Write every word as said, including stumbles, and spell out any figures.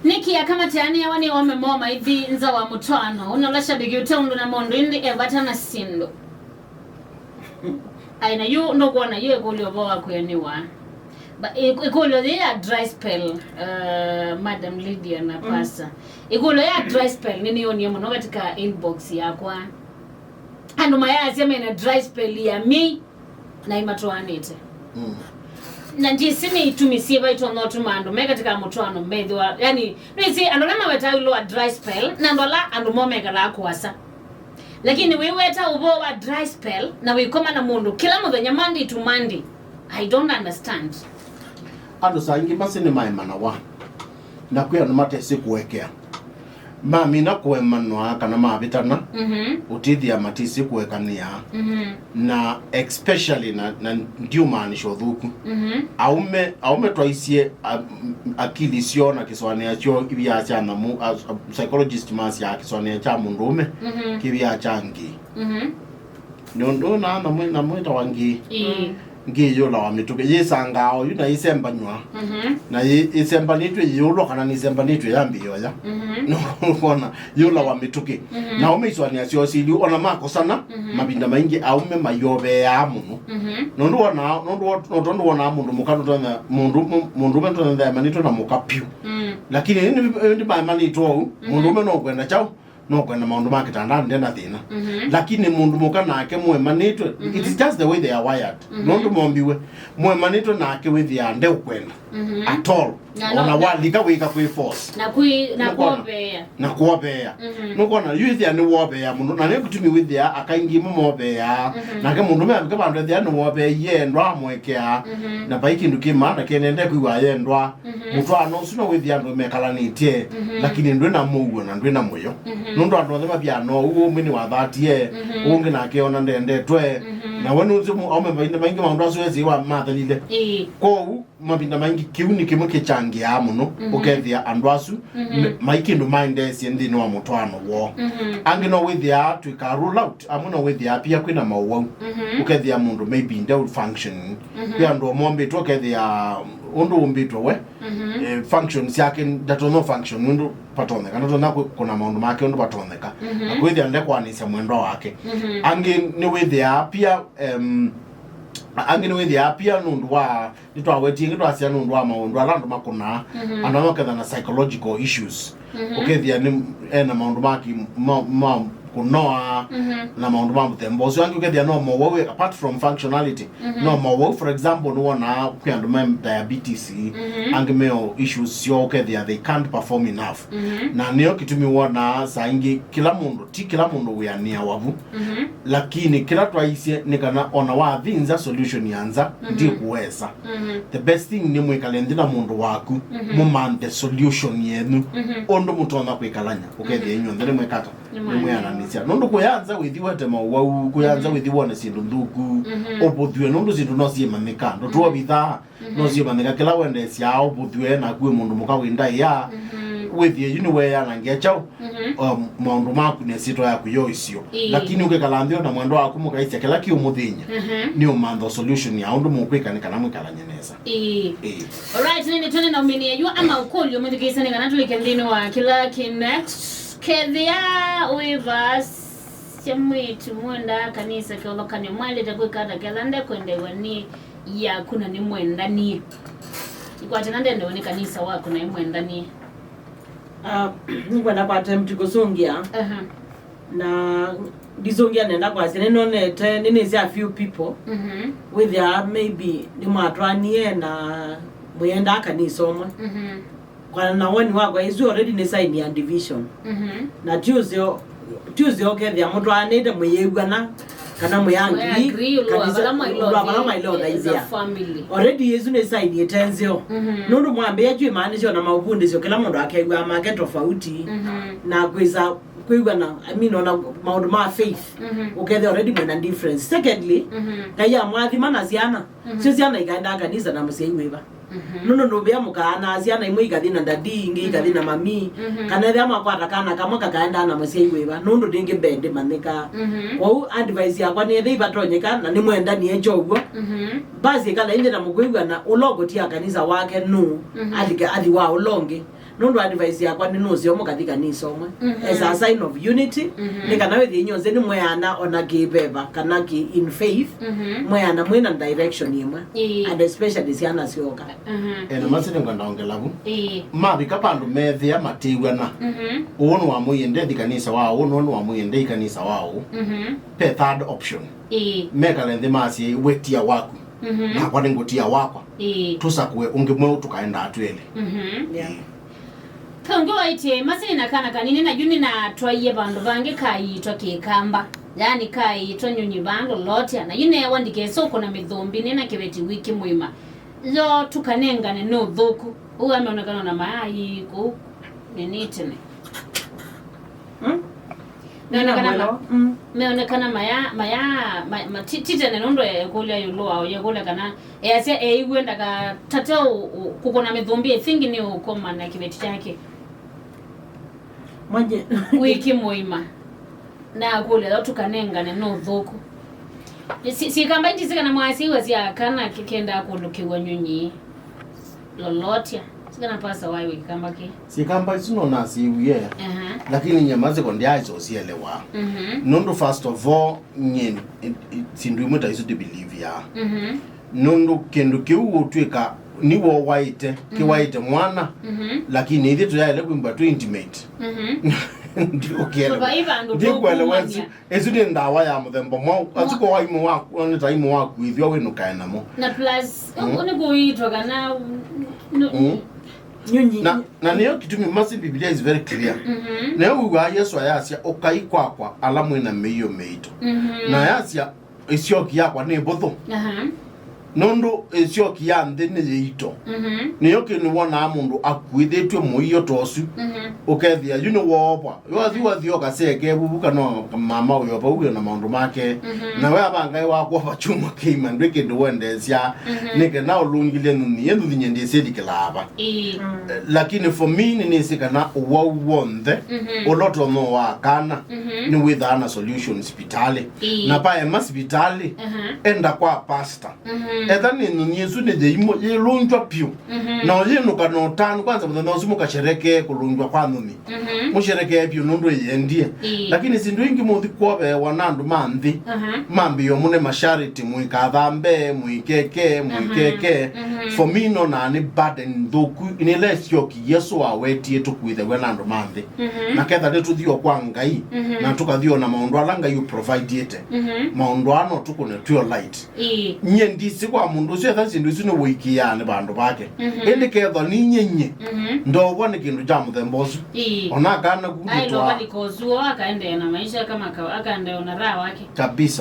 Nĩkĩ aka mateanĩawa nĩ ome moo maithi nza wa mũtwaano? Ũnĩ ũla shabiki ũte ũndũ na mũndũ ĩndĩ e vata na syĩndũ. Ai, na yu ndũkwona yu ĩkũlyo vo wa kwĩanĩwa. Ba- ĩ- ĩkũlyo yĩ ya dry spell, uh, Madam Lydia na Pastor. Ĩkũlyo ya dry spell nĩnĩyonie mũno katika inbox yakwa. Andũ mayasya mena dry spell ya myei na imatwaanĩte. Mm. Na ndyĩsĩ nĩ itumi syĩva itonya ũtuma andũ me katika mũtwaano methĩwa, yani, nĩsĩ andũ ala mawetaa ĩũlũ wa dry spell na andũ ala andũ moo mekalaa kũasa. Lakini wĩweta ũvoo wa dry spell na wĩkoma na mũndũ kĩla mũthenya, Monday to Monday, I don't understand. Andũ saa ingĩ masĩ nĩmaemanawa, na kwĩ andũ matesĩ kũekea. Mamina kũemanwa kana mavĩtana, mhm, ũtĩthĩa matisĩ kũekanĩa. Mhm. Na especially na, na ndiũmaanisha ũthũku. Mhm. Aume, aume twaisye a- akili syoo na kĩsũanĩa kyoo ivyaa kya nyamũ, a- a- psychologist masyaa kĩsũanĩa kya mũndũũme, mhm, kĩvyaa kya ngii. Mhm. Nũndũ na nyamũ, nyamũ ĩtawa ngii. Ĩĩ. Ngii yũlawa mĩtũkĩ, yĩsangaa oyu na yĩsembanyw'a. Mhm. Na yĩ- ĩsembanĩtw'e yĩũlwa kana nĩsembanĩtw'e yambĩĩa oya. Mhm. Nũkwona, yũlawa mĩtũkĩ. Mhm. Na ũmĩisũanĩa syosili, ona makosana, mhm, mavinda maingĩ aume mayoveaa mũno. Mhm. Nũndũ wona, nũndũ wo- no tondũ wonaa mũndũ mũka nũtonya, mũndũ mũ- mũndũũme nũtonya emanĩtwe na mũka piũ. Mm. Lakini ĩndĩ, ĩndĩ maemanĩtwe ũu, mhm, mũndũũme no kwenda kyaũ? No kwenda maũndũ ma kĩtandanĩ nde na thĩna. Mhm. Lakini mũndũ mũka nake mũemanĩtwe, mhm, it's just the way they are wired. Mhm. Nũndũ mombiwe, mũemanĩtwe nake wĩthĩaa ndeũkwenda, mhm, at all. Na ona no- walika wĩka kwĩ force. Na kwĩ- na nũkwona? Kuoveea. Na kuoveea. Mhm. Nũkwona, yu ĩthĩa nĩ woveea mũno, na nĩ kĩtumi wĩthĩa akaingĩ mo moveaa. Mhm. Nake mũndũũme avika vandũ ethĩa nĩ woveeie endwa amũekea. Mhm. Na vai kĩndũ kĩ maana kĩendee kwĩw'a yendwa. Mhm. Mũtwaano ũsu no wĩthĩa andũ mekalanĩtye, mhm, lakini ndwĩ na mũuo na ndwĩ na mũyo. Mhm. Nũndũ andũ onthe mavyana ũu, ũmwe nĩwathatie, mhm, ũngĩ nake ona ndendetwe. Mhm. Na we nũsĩ mu- aume mavinda maingĩ maũndũ asu esĩwa mathelile. Ĩĩ. Kwoou mavinda maingĩ kĩu nĩ kĩmwe kĩkyangĩaa mũno, mhm, ũkethĩa andũ asu, mhm, me- mai kĩndũ maendeesye nthĩnĩ wa mũtwaano woo. Mhm. Angĩ no wĩthĩaa twĩka rule out, amwe no wĩthĩaa pia kwĩna maũwau. Mhm. Ũkethĩa mũndũ maybe ndeũ function. Mhm. Kwĩ andũ mombĩtwe ũkethĩa ũndũ ũmbĩtwe we, mhm, eh, function syake ndatonya function ũndũ vatonyeka, ndatonya kũ- kũna maũndũ make ũndũ vatonyeka. Mhm. Na kwĩthĩa ndekwanĩsya mwendwa wake. Mhm. Angĩ nĩwĩthĩaa pia, em, angĩ nĩwĩthĩaa pia nũndũ wa, nĩtwawetie ĩngĩ twasya nũndũ wa maũndũ ala andũ makũnaa, mhm, andũ amwe maketha na psychological issues. Mhm. Ũkethĩa nĩ ena maũndũ ma ki- ma, ma kũnoa, mhm, na maũndũ ma mũthemba ũsu. Angĩ ũkethĩa no mowau, apart from functionality, mhm, no mowau. For example, nĩwonaa kwĩ andũ me diabetes, mhm, angĩ meo issues syoo, ũkethĩa they can't perform enough. Mhm. Na nĩyo kĩtumi wonaa saa ingĩ kĩla mũndũ, ti kĩla mũndũ wĩanĩawa vu. Mhm. Lakini kĩla twaisye nĩ kana ona wathi nza solution ya nza, mhm, ndikũesa. Mhm. The best thing nĩ mwĩkale nthĩ na mũndũ waku, mhm, mũmanthe solution yenyu, mhm, ũndũ mũtonya kwĩkalany'a, ũkethĩa, mhm, inyuonthe nĩmwĩkata, nĩmwĩananĩsya. Nũndũ kũya nza wĩthi wete maũwau, kũya nza, mhm, wĩthi wone syĩndũ nthũku, mhm, ũvũthw'e, nũndũ syĩndũ no syĩmanyĩka, ndũtũovithaa, mhm, no syĩmanyĩka. Kĩla wendeesyaa ũvũthw'e, naku wĩ mũndũ mũka wĩ ndaĩa, mhm, wĩthĩe yu nĩweanangĩa kyaũ, mhm, um, maũndũ maku na ĩsyĩtwa yaku yoisyo. Ĩĩ. Lakini ũkekala nthĩ na mwendwa waku mũkaisya kĩla kĩũmũthĩny'a, mhm, nĩ ũmantha solution ya ũndũ mũkwĩka nĩ kana mwĩkalany'e nesa. Ĩĩ. Ĩĩ. Alright, nĩnĩ twene na ũmĩnĩa yu ama ũkũlyo mwĩthukĩĩsya nĩ kana tũlike nthĩnĩ wa kĩla kĩ next. Kethĩa wĩ vaasya mwĩĩtu mwendaa kanisa kĩvathũkany'o mwaĩlĩte kwĩka ata kethĩa ndekwendeew'a nĩ yaku na nĩ mwendanie? Ikwatana ndendewe nĩ kanisa waku na ĩ mwendanie. Ah, nĩkwenda kwa attempt kũsũngĩa. Aha. Na ndisũngĩa nenda kwasya, nĩnonete, nĩnĩsĩ a few people, mhm, wĩthĩa maybe nĩmwatwanie na mwĩendaa kanisa ũmwe. Mhm. Kwa na woni wakwa, ĩsu already nĩ sign ya division. Mhm. Na Tuesday, Tuesday ũkethĩa mũtwaanĩte mũyĩw'ana, kana mwĩ agree, mũyĩ agree, ũlwa kana vala mwaĩle ũlwa vala ũthaithĩa mwaĩle as a ũthaithĩa family. Already ĩsu nĩ sign ĩte nzeo. Mhm. Nũndũ mwambĩĩa yu ĩmaanisha ona maũvundĩsyo kĩla mũndũ akew'aa make tofauti. Mhm. Na kwĩsa kwĩw'ana, I mean, ona maũndũ ma faith, mhm, ũkethĩa already mwĩna difference. Secondly, mhm, Ngai amwathima na syana, mhm, syo syana ikaendaa kanisa na mũsyai wĩva? Mhm. Nũndũ ndũvĩa mũkaanaa syana imwe ikathi na daddy, ingĩ ikathi na mami, mhm, kana ethĩa mwakwata kana kamwe kakaendaa na mũsyai wĩva, nũndũ ndĩngĩ mbee ndĩmanyĩkaa. Mhm. Kwoou advice yakwa nĩ ethĩa ivatonyeka na nĩmwendanie kyow'o, mhm, basi ĩkala inthĩ na mũkwĩw'ana ũla ũkũtia kanisa wake nũ, mhm, alike athi wa ũla ũngĩ. Nũndũ advice yakwa nĩ nũseo mũkathi kanisa ũmwe. Mhm. As a sign of unity, mhm, nĩ kana wĩthĩe inyuothe nĩ mweana ona kĩ veva kana kĩ in faith, mhm, mweana mwĩ na direction ĩmwe. Ĩĩ. And especially syana syoka. Mhm. Ena masi nĩngwenda ongela vu. Ĩĩ. Mavika vandũ methĩa matĩw'ana. Mhm. Ũũ nĩwamwĩie ndethi kanisa wa ũũ, nũũ nĩwamwĩie ndei kanisa wa ũũ. Mhm. Pe third option. Ĩĩ. Mekale nthĩ masye, "We tia waku. Mhm. Nakwa nĩngũtia wakwa. Ĩĩ. Tũsakũe ũngĩ mweũ tũkaendaa twelĩ." Mhm. Yeah. Ĩĩ. Kaũngĩ waĩtye, masĩ na kana kanini, na yu nĩnatwaie vandũ vangĩ kaiitwa Kĩkamba, yaani kaiitwa Nyunyi vaa Lolotia, na yu neewa ndikese ũkũna mĩthũmbĩ nĩ na kĩveti wiki mũima. Yo tũkanengane nĩ ũthũku. Ũu ameonekana na mayai kũu nini tene. Hmm? Meonekana ma-, mm, meonekana maya, maya, ma-, ma-, ti, ti tene nũndũ ekũlya ĩũlũ wao, yekũlya kana easya eiw'e ndakatate ũ-, ũ-, kũkũna mĩthũmbĩ, I think nĩ ũkoma na kĩveti kyake. Mwenye. Wiki mũima. Na akũlya yo tũkanengane nĩ ũthũku. Si-, syĩkamba iti sikana mwasya iwe sya kana kĩkenda kũlũkĩw'a Nyunyi. Lolotia. Sikana pasa wai wĩkamba kĩ. Syĩkamba isu no nasĩwie. Aha. Lakini nyama ziko ndiaiso sielewa. Mhm. Nũndũ first of all, nye, i-, i-, sindu imwe ta isu ndibelieve ya. Mhm. Nũndũ kĩndũ kĩu ũtwĩka nĩwo waĩte, mhm, kĩwaĩte mwana, mhm, lakini ithyĩ tũyaĩle kwĩmba twĩ intimate. Mhm. Ndiũkĩelewa. Vai vandũ ndikwelewa tũkumania. Isu nĩ ndawa ya mũthemba mwaũ. Mwa- Asu ko wa imwe waku, nĩ ta imwe waku ĩthwa wĩnũkae namo. Na plus, mm, ũu nĩ kũitwa kana, no, mm, Nyunyi. Na, na nĩyo kĩtumi masi Biblia is very clear. Mhm. Nayo wĩw'aa Yesu ayasya, "Ũkai kwakwa ala mwĩ na mĩio mĩito." Mhm. Na ayasya, "Ĩsyoki yakwa nĩ ĩvũthũ." Aha. Nũndũ ĩsyoki ya nthĩ nĩ yĩito. Mhm. Nĩyo kĩu nĩwonaa mũndũ akuĩthĩtw'e mũio ta ũsu. Mhm. Ũkethĩa yu nĩwoovwa. Yu wathi, wathi ũkasee kevuvu kana mama ũyo vau na maũndũ make. Mhm. Na we avangae wakwa vachuma kĩima ndwĩ kĩndũ wendeesya. Mhm. Nĩ kana ũlũngilye nthunyi. Ĩ nthunyi nyendĩ ĩsyĩlikĩlaa va. Ĩĩ. Mm. Eh, lakini for me, nĩnĩsĩ kana ũwau w'onthe, mhm, ũla ũtonya wa kana, mhm, nĩwĩthaa na solution sipitalĩ. Ĩĩ. Na paema sipitalĩ, aha, enda kwa pastor. Mhm. Etha nĩ nthunyi ĩsu nĩ yĩimũ, yĩlũngw'a vyũ. Mhm. Na ũyĩnũka na ũtanu, kwanza mũthenya ũsu mũkasherekee kũlũngw'a kwa nthunyi. Mhm. Mũsherekee vyũ nũndũ ĩyendie. Ĩĩ. Lakini sindu ingĩ mũthi kwoveewa na andũ ma nthĩ, aha, mambĩĩo mũne mashariti, mũikathambe, mũikeke, mũikeke. Mhm. For me, nonaa nĩ burden nthũku, nĩ ĩla ĩsyoki Yesũ wawetie tũkuĩthaw'a na andũ ma nthĩ. Mhm. Na ketha nĩtũthio kwa Ngai, mhm, na tũkathio na maũndũ ala Ngai ũprovidiĩte. Mhm. Maũndũ aa no tũkũne twĩ o light. Ĩĩ. Nyie ndisi kwa mũndũ ũsu etha syĩndũ isu nĩwĩkĩaa nĩ vandũ vake. Mhm. Ĩndĩ kethwa ninyie nyie, mhm, ndovwa nĩ kĩndũ kya mũthemba ũsu. Ĩĩ. Ona akana kutwaa. Ailova likozuo, akaendeea na maisha kama kawa-, akaendeea na raha wake. Kabisa.